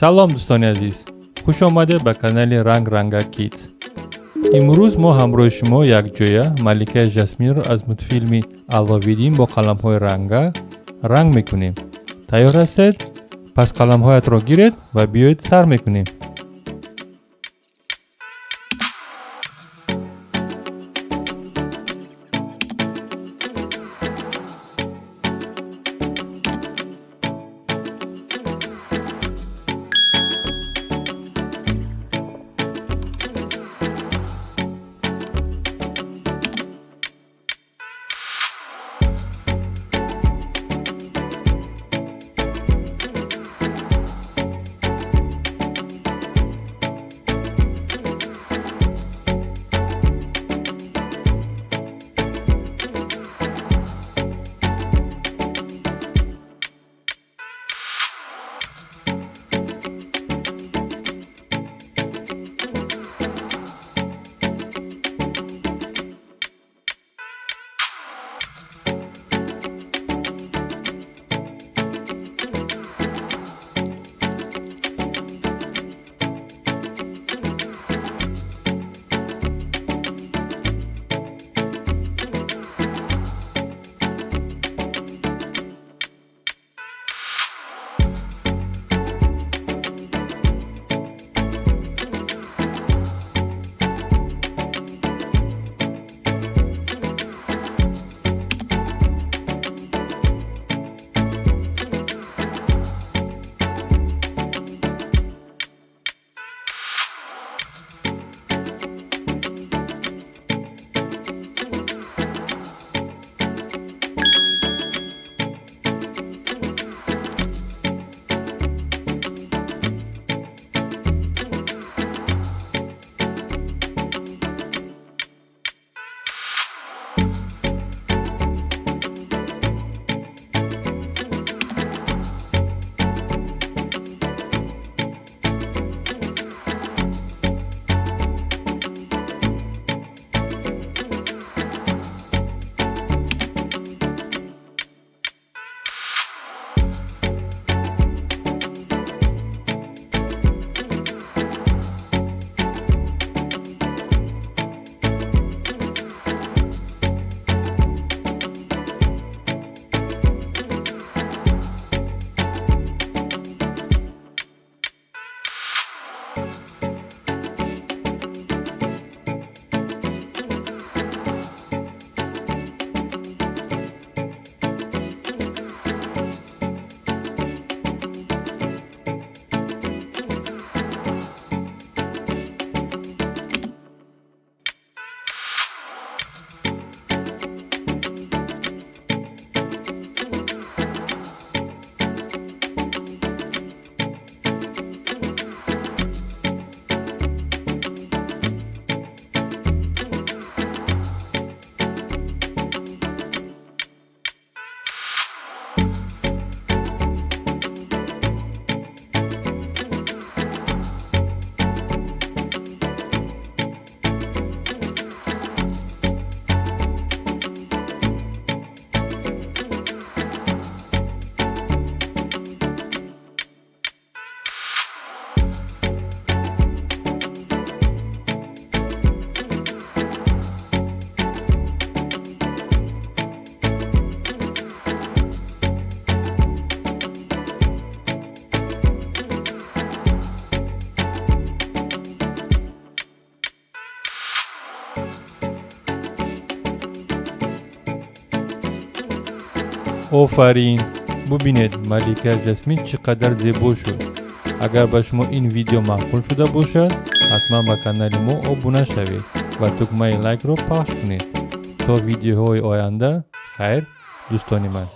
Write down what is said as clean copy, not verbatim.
Салом, дӯстони азиз, хуш омадед ба канали Ранг Ранга Kids. Имрӯз мо ҳамроҳи шумо якҷоя маликаи Жасминро аз мультфилми Аловиддин бо қаламҳои ранга ранг мекунем. Тайёр ҳастед? Пас қаламҳоятро гиред ва биёед сар мекунем. Офарин! Бубинед, маликаи Жасмин чӣ қадар зебо шуд. Агар ба шумо ин видео маъқул шуда бошад, ҳатман ба канали мо обуна шавед ва тугмаи лайкро пахш кунед. То видеоҳои оянда, хайр, дӯстони ман.